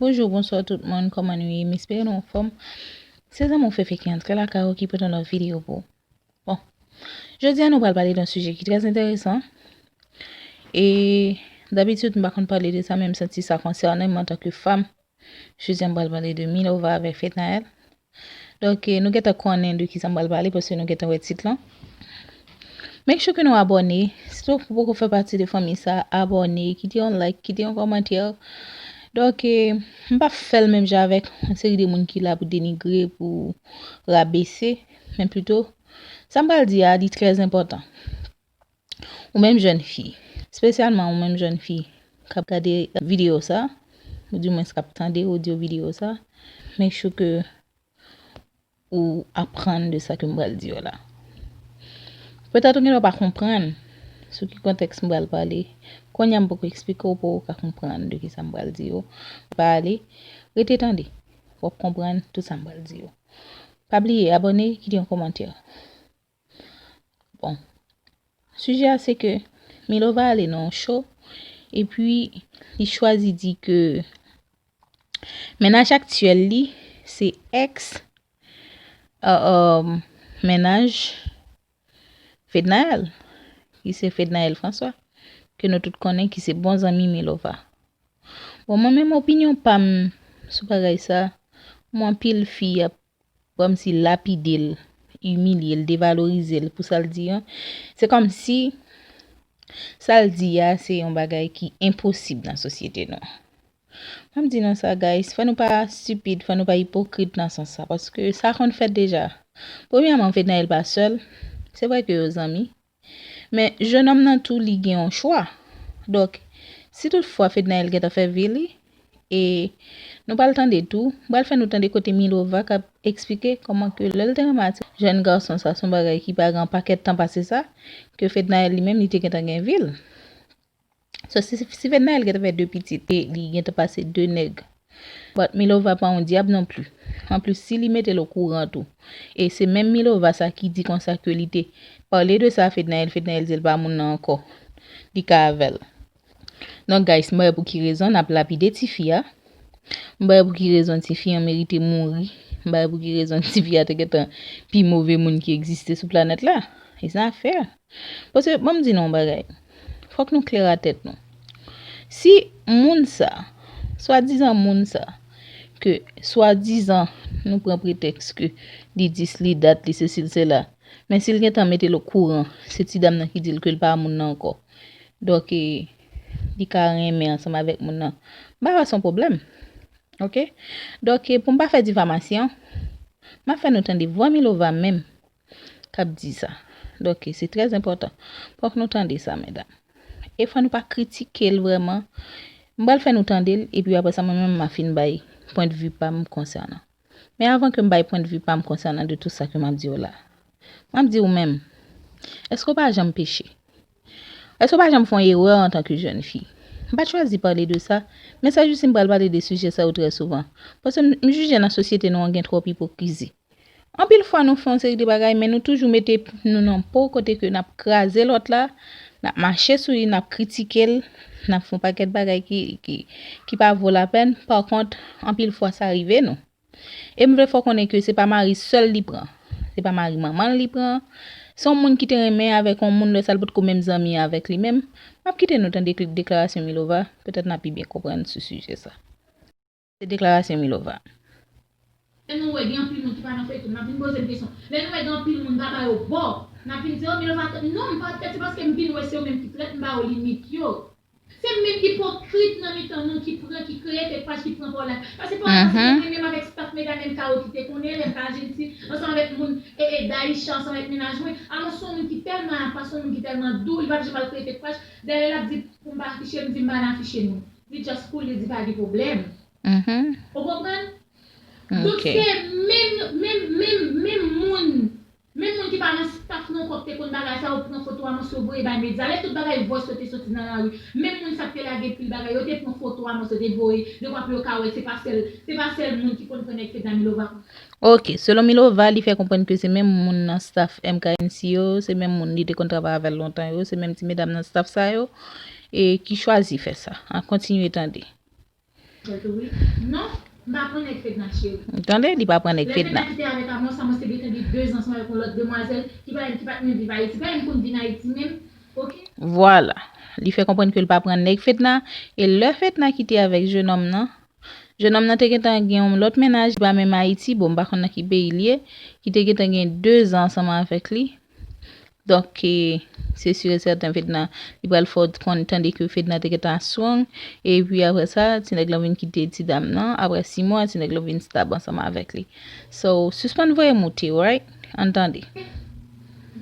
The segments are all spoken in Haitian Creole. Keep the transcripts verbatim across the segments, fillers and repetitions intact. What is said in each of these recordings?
Bonjou, bonswa tout moun, kòman nou ye? M espere nou anfòm. Se zanmi w Fefe ki antre lakay ou ki pote yon lòt videyo pou ou. Bon, jodi a nou pral pale de yon sijè ki trè enteresan. E dabitid, m pa konn pale de sa, men m santi sa konsène m antanke fanm. Jodi a m pral pale de Milova avèk Fednaelle. Donk, eh, nou gentan konnen de kisa m pral pale, paske nou gentan wè tit lan. Make sure ke nou abòne. Sitou w poko fè pati de fanmi sa, abòne, kite yon like, kite yon kòmantè. Donk, eh, m p ap fè l menm jan avèk yon seri de moun ki la pou denigre, pou rabese, men pito, sa m pral di a, li trè enpòtan. Ou menm jèn fi, espesyalman ou menm jèn fi k ap gade videyo sa, ou dimwens k ap tande odyo videyo sa, make sure ke ou aprann de sa ke m pral di yo la. Petèt ou gendwa pa konprann sou ki kontèks m pral pale. Kounye a m poko eksplike w, pou ou ka konprann de kisa m pral di yo. Pale, rete tande. W ap konprann tout sa m pral di yo. Pa bliye abòne, kite yon kòmantè. Bon. Sijè a se ke Milova ale nan yon show, epi li chwazi di ke mennaj aktyèl li se ex, euh, euh, mennaj Fednaelle, ki se Fednaelle François, ke nou tout konnen ki se bon zanmi Milova. Bon, mwen menm opinyon pa m sou bagay sa, mwen anpil fi ap kòmsi lapide l, imilye l, devalorize l pou sa l di an. Se kòmsi sa l di a se yon bagay ki enposib nan sosyete nou. Mwen m di nou sa, guys, fò nou pa stipid, fò nou pa ipokrit nan sans sa, paske sa konn fèt deja. Premyèman, Fednaelle pa sèl. Se vre ke yo zanmi, men jennonm nan tou, li gen yon chwa. Donk, si toutfwa Fednaelle gentan fè vi li, e nou pral tande tou, m pral fè nou tande kote Milova k ap eksplike kòman ke lè l te renmen atire jèn gason sa, se yon bagay ki pa gen yon pakèt tan pase sa, ke Fednaelle li menm, li te gentan gen vi l. So, si, si Fednaelle gentan fè de pitit, e li gentan pase de nèg. But Milova pa yon dyab non pli. Anplis, si li mete l okouran tou, e se menm Milova sa ki di konsa ke li te pale de sa a Fednaelle, Fednaelle di l pa moun nan ankò. Li ka avè l. Donk, guys, m pa wè pou ki rezon n ap lapide tifi a. M pa wè pou ki rezon tifi an merite mouri. M pa wè pou ki rezon tifi a te gentan pi move moun ki egziste sou planèt la. It's not fair. Paske, ban m di nou yon bagay. Fòk nou klè a tèt nou. Si moun sa, swadizan moun sa, ke swadizan nou pran pretèks ke li dis, li dat, li sesi, li sela, men si l gentan mete l okouran, se ti dam nan ki di l ke l pa moun nan ankò. Donk, e, li ka renmen ansanm avèk moun nan. M pa wè se yon pwoblèm. Oke? Donk, e, pou m pa fè difamasyon, m ap fè nou tande vwa Milova menm k ap di sa. Donk, se trè enpòtan. Fòk nou tande sa, medam. E fò nou pa kritike l vrèman. M pral fè nou tande l, epi apre sa, mwen menm, m a fin bay pwendvi pa m konsènan. Men avan ke m bay pwendvi pa m konsènan de tout sa ke m ap di w la, m ap di w menm, èske w pa janm peche? Èske w pa janm fè yon erè antanke jèn fi? M pa t chwazi pale de sa, men sa jis si m pral pale de sijè sa yo trè souvan. Paske m, m jije nan sosyete nou an gen twòp ipokrizi. Anpil fwa nou fè yon seri de bagay, men nou toujou mete nou nan po kote ke n ap kraze lòt la, n ap mache sou li, n ap kritike l, n ap fè yon pakèt bagay ki, ki, ki pa vo lapèn. Pa kont, anpil fwa sa rive nou. E m vle fè w konnen ke se pa mari sèl li pran. Se pa mari manman l li pran. Se yon moun ki te renmen avèk yon moun, lè sa l potko menm zanmi avèk li menm. M ap kite nou tande deklarasyon Milova, petèt n a pi byen konprann sou sijè sa. Se deklarasyon Milova. Lè nou wè gen anpil moun ki pa nan feyton, n ap vin poze m kesyon. Lè nou wè gen anpil moun pa ba yo bò, n ap vin di, "O, Milova trèt." Non, m pa trèt, se paske m vin wè se yo menm ki trèt, m ba yo limit yo. Se menm ipokrit nan mitan nou ki pran, ki kreye fake paj, ki pran pa w la. Paske pa w la, se menm avèk staff Mega M K yo ki te konnen, lè M K Agency, ansanm avèk moun, e, e, Daisha, ansanm avèk mennaj mwen. Alò, se yon moun ki tèlman apa, se yon moun ki tèlman dou, li p ap janm al kreye fake paj. Dèyè l ap di pou m pa afiche, m di m pa nan afiche nou. Li just cool, li di pa gen pwoblèm. Ou konprann? Donk, se menm, menm, menm, menm moun, menm moun ki pa nan staff nou ankò ki te konn bagay sa yo, pran foto a, mwen sou voye bay medya. Lè tout bagay voice yo te soti nan lari, menm moun sa ki te lage pil bagay, yo te pran foto a, mwen sou te voye, dekwa pou yo ka wè se pa sèl, se pa sèl moun ki konn pran nèg Fedna Milova. Ok, selon Milova, li fè konprann ke se menm moun nan staff M K N C yo, se menm moun li te konn travay avè l lontan yo, se menm ti medam nan staff sa yo, e ki chwazi fè sa. An kontinye tande. Wi. Non, m pa pran nèg Fedna, cheri. Ou tande? Li pa pran nèg Fedna. Lè Fedna kite avèk Amos, Amos te gentan gen de zan ansanm avèk yon lòt demwazèl ki pa, ki pa t menm viv Ayiti. Pa menm konn vin Ayiti menm. Oke? Vwala. Li fè konprann ke l pa pran nèg Fedna. E lè Fedna kite avèk jenòm nan, jenòm nan te gentan gen yon lòt mennaj, li pa menm Ayiti, bon, m pa konn nan ki peyi l ye, ki te gentan gen de zan ansanm avèk li. Donk, e, se si e sèten Fedna, li pral fè w konn tande ke Fedna te gentan strong. Epi apre sa, ti nèg lan vin kite ti dam nan. Apre sis mwa, ti nèg lan vin stab ansanm avèk li. So, sispann voye moute, right? Ann tande.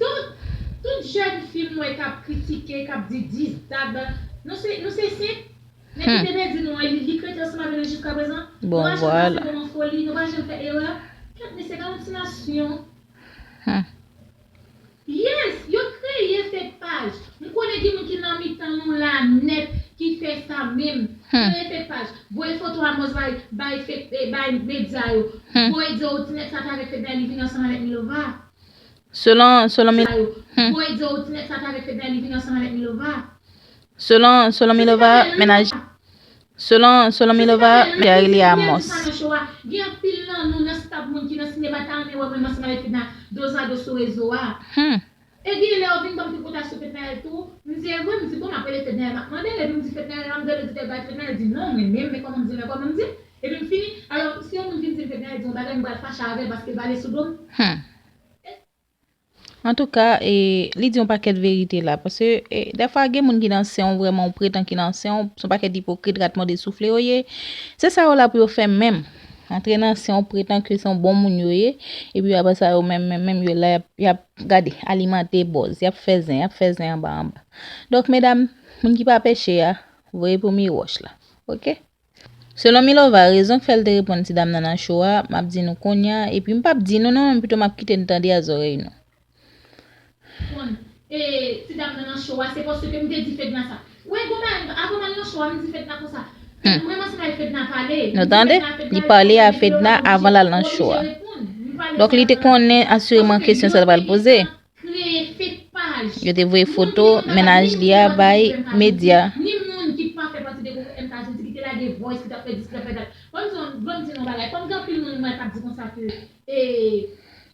Donk, tout jèn fi m wè k ap kritike, k ap di dis dab, nou se, nou se senp. Nèg ki te pèdi nou an, li, li k rete ansanm avè nou jiskaprezan. Bon, vwala. Nou pa janm pase moman foli, nou pa janm fè erè. Kèt mesye, pa yon ti nasyon. Hmm. Yes, yo kreye fake paj. M konnen gen moun ki nan mitan nou la nèt ki fè sa menm. Hmm. Kreye fake paj. Voye foto Amos bay, bay fake, eh, bay medya yo. Hmm. Voye di yo ti nèg sa t avèk Fedna, li vin ansanm avèk Milova. Selon, selon mi- Sa yo. Hmm. Voye di yo ti nèg sa t avèk Fedna, li vin ansanm avèk Milova. Selon, selon Milova, mennaj, selon, selon Milova, li a rele Amos. Gen anpil nan nou nan stab moun ki nan sinema ta renmen wè mwen ansanm avèk Fedna dozado sou rezo a. Hmm. E gen lè yo vin ban m tripotay sou Fednaelle tou, m di e vre, m di bon, m ap rele Fednaelle, m ap mande l, epi m di Fednaelle, m gade di tèl bagay, Fednaelle di non, mwen menm, men kòman m di, men kòman m di, epi m fini. Alò, si yon moun vin di m Fednaelle di yon bagay, m pral fache avè l paske l pale sou do m. Hmm. Antouka, e, li di yon pakèt verite la, paske, e, dèfwa gen moun ki nan sen w vrèman, ou pretan ki nan sen w, se yon pakèt ipokrit, rat mòde soufle yo ye. Se sa yo la pou yo fè menm. Antre nan sen w pretan ke se yon bon moun yo ye, epi apre sa yo menm, menm, menm yo la, y ap, y ap gade, alimante buzz, y ap fè zen, y ap fè zen anba, anba. Donk, medam, moun ki pa peche a, voye premye wòch la. Oke? Selon Milova, rezon k fè l te reponn ti dam nan nan show a, m ap di nou kounye a, epi m p ap di nou non, men pito m ap kite n tande a zòrèy nou. Konn, e, ti dam nan nan show a, se paske m te di Fedna sa. Wè, gon bagay, avan m al nan show a, m di Fedna konsa. Hmm. Mwen, m ansanm avèk Fedna pale. Nou tande? Li pale a Fedna avan l al nan show a. Donk, li te konnen asireman kesyon sa l pral poze. Kreye fake paj. Yo te voye foto mennaj li a bay medya. Ni moun ki pa fè pati de gwoup M K G, ki te lage voice, ki t ap fè dis, ki t ap fè dat. Ban m di, ban m di nou yon bagay. Kòm gen anpil moun mwen k ap di konsa ke, e,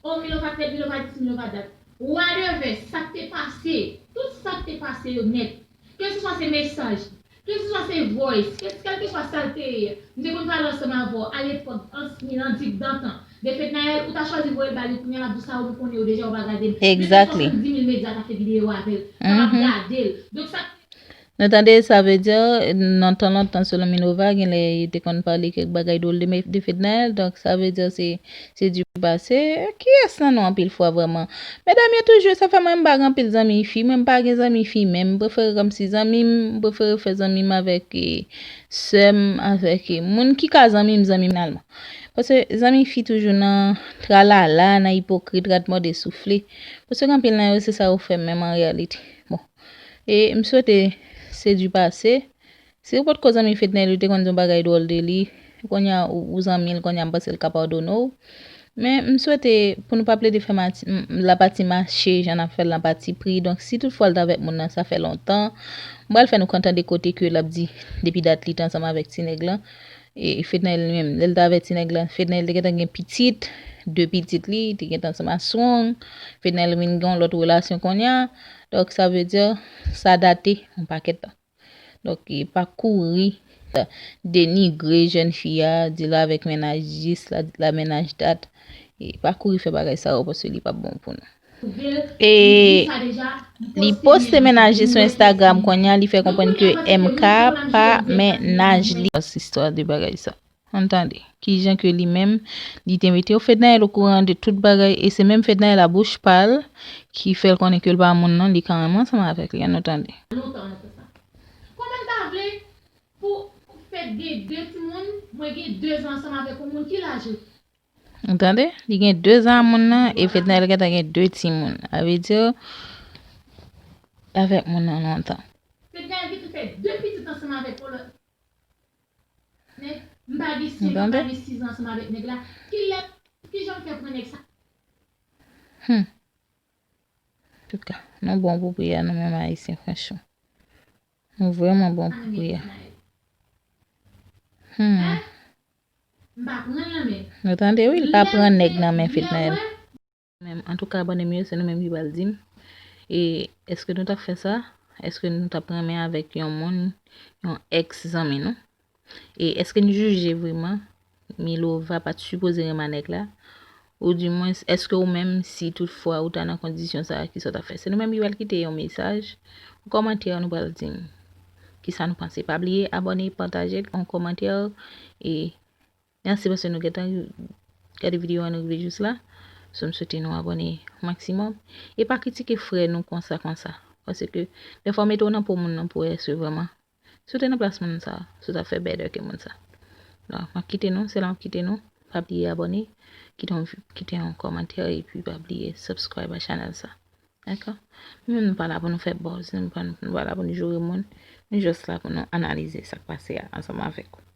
oh, Milova tèt, Milova dis, Milova dat. Whatever, sa k te pase, tout sa k te pase yo nèt. Kèlkeswa se mesaj, kèlkeswa se voice, kèl, kèlkeswa sa l te ye, m te konn pale ansanm avè w alepòk, an, nan di, dantan, de Fednaelle, ou ta chwazi voye l ba li, kounye a l ap di sa, ou konnen yo deja, ou pa gade l. Exactly. Menm swasanndimil medya ta fè videyo avè l, sa p ap gade l. Donk sa. Nou tande, sa vle di, nan tan lontan, selon Milova, genlè yo te konn pale kèk bagay dwòl de, de Fednaelle, donk sa vle di se Se di pase, kiyès nan nou anpil fwa vrèman? Medam yo toujou, sa fè mwen m pa gen anpil zanmi fi, mwen m pa gen zanmi fi menm, m prefere kòmsi zanmi m, m prefere fè zanmi m avèk, e, sè m, avèk, e, moun ki ka zanmi m, zanmi m finalman. Paske zanmi fi toujou nan tralala, nan ipokrit, rat mòde soufle. Paske gen anpil nan yo, se sa yo fè menm an reyalite. Bon. E m swete se di pase. Si w potko zanmi Fednaelle, ou te konn di yon bagay dwòl de li, kounye a ou, ou zanmi l, kounye a m panse l ka padone w. Men m swete pou nou pa plede fè mati, m, lapati mache jan n ap fè l nan pati pri. Donk, si toutfwa l t avèk moun nan, sa fè lontan, m pral fè nou kontan de kote ke l ap di depi dat li te ansanm avèk ti nèg lan. E Fednaelle li menm, lè l t avèk ti nèg lan, Fednaelle te gentan gen pitit, de pitit li, te gentan ansanm a Strong. Fednaelle vin gen yon lòt relasyon kounye a. Donk, sa vle di, sa date yon pakèt tan. Donk, e pa kouri denigre jèn fi a, di l avèk mennaj dis, la, la mennaj dat. E pa kouri fè bagay sa yo paske li p ap bon pou nou. E li poste mennaj li sou Instagram kounye a, li fè konprann ke M K pa mennaj li. Istwa de bagay sa. Ann tande, kijan ke li menm, li te mete yo. Fednaelle okouran de tout bagay, e se menm Fednaelle a bouch pa l ki fè l konnen ke l pa moun nan, li kanmenm ansanm avèk li. Ann nou tande. Lontan, lontan sa. Kòman m ta vle pou, pou fèt gen de timoun, mwen gen de zan ansanm avèk yon moun ki laj ou? Ou tande? Li gen de zan a moun nan, e Fednaelle gentan gen de timoun. Sa vle di, avèk moun nan lontan. Fednaelle gentan fè de pitit ansanm avèk yon lòt nèg. M pa gen senk an, m pa gen sis an ansanm avèk nèg la. Kilè, kijan m fè pran nèg sa? Hmm. Antouka, nou bon pou pri a, nou menm Ayisyen, franchman. Nou vrèman bon pou pri a. Hmm. Nou tande, wi, l pa pran nèg nan men Fednaelle. Menm, antouka, abòne m yo, se nou menm ki pral di m. E èske nou t ap fè sa? Èske nou t ap renmen avèk yon moun, yon ex zanmi nou? E èske n jije vrèman Milova pa t sipoze renmen a nèg la? Ou dimwens, èske ou menm, si toutfwa ou ta nan kondisyon sa a, kisa w t ap fè? Se nou menm ki pral kite yon mesaj, yon kòmantè, nou pral di m kisa nou panse. Pa bliye abòne, pataje l, yon kòmantè, e mèsi paske nou gentan gade videyo a, nou rive jis la. So, m swete nou abòne maksimòm. E pa kritike frè nou konsa, konsa. Paske, dèfwa, w mete w nan po moun nan pou wè si vrèman, si w te nan plas moun sa, si w t ap fè better ke moun sa. Donk, m ap kite nou, se la m ap kite nou. Pa bliye abòne, kite yon, kite yon kòmantè, epi pa bliye subscribe a chanèl sa. Dakò? Nou menm, nou pa la pou nou fè buzz, nou pa, nou pa la pou nou joure moun. Nou jis la pou nou analize sa k pase a ansanm avèk ou.